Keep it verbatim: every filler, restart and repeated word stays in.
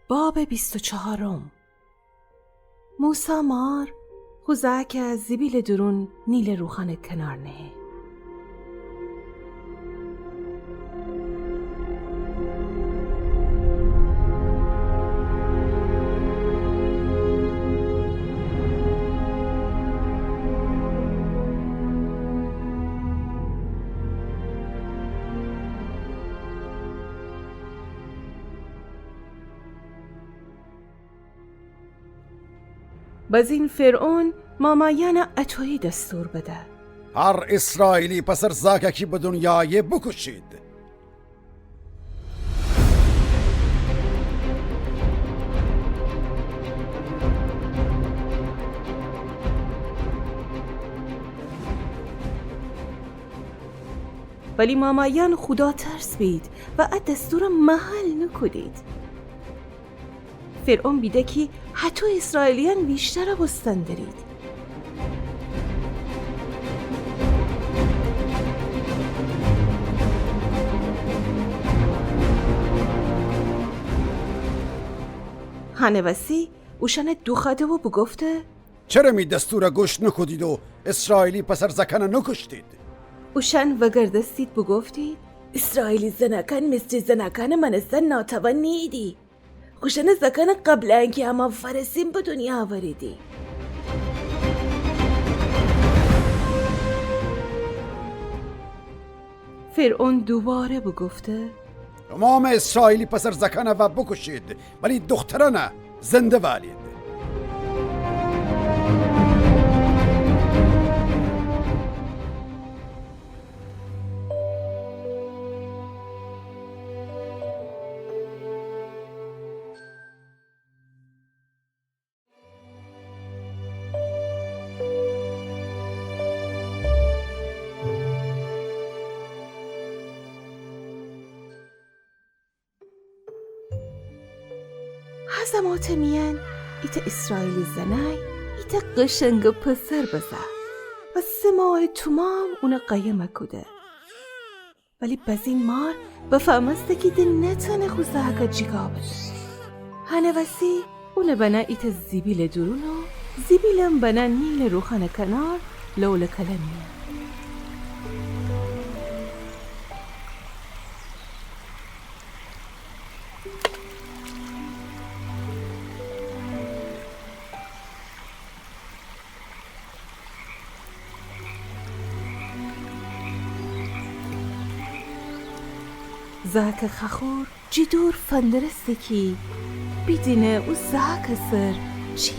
باب بیست و چهارم. موسی مار خو زأکَ زیبیلٚ دورون نیلٚ روخانٚ کنار نهه. بزین فرعون مامایأنَ اَتویی دستور بده: هر اسرائیلی پسر زأکَ کی به دونیا آیه بوکوشید. ولی مامایأن خوداترس بید و اَ دستورَ محل نوکودید. فرعون بیده کی هطو اسرائیلیأن ویشترَ بوستن درید. هنٚ وسی اوشأنَ دوخوأده و بوگفته: چره می دستورَ گوش نوکودید و اسرائیلی پسر زأکأنَ نوکوشتید؟ اوشأن وگردستید بوگفتید: اسرائیلی زنأکأن مصری زنأکأنٚ مأنستن ناتوان نیییدی. خوشأنٚ زأکأنَ قبل اَنکی امأن فأرسیم به دونیا اوریدی. فرعون دوواره بوگفته: تومامٚ اسرائیلی پسر زأکأنَ وا بوکوشید، ولی دوخترأنَ زنده وألید. هه زماتٚ میأن ایتأ اسرائیلی زنأی ایتأ قشنگٚ پسر بزأ و سه ماه تومام اونَ قایم کوده. ولی بزین مار بفهمسته کی ده نتأنه خو زأکَ جیگا بده. هنٚ وسی اونَ بنه ایتأ زیبیلٚ دورون و زیبیلم بنه نیلٚ روخانٚ کنار لولٚ کله میأن. زأکٚ خأخور جی دور فندرسته کی بیدینه او زأکٚ سر چی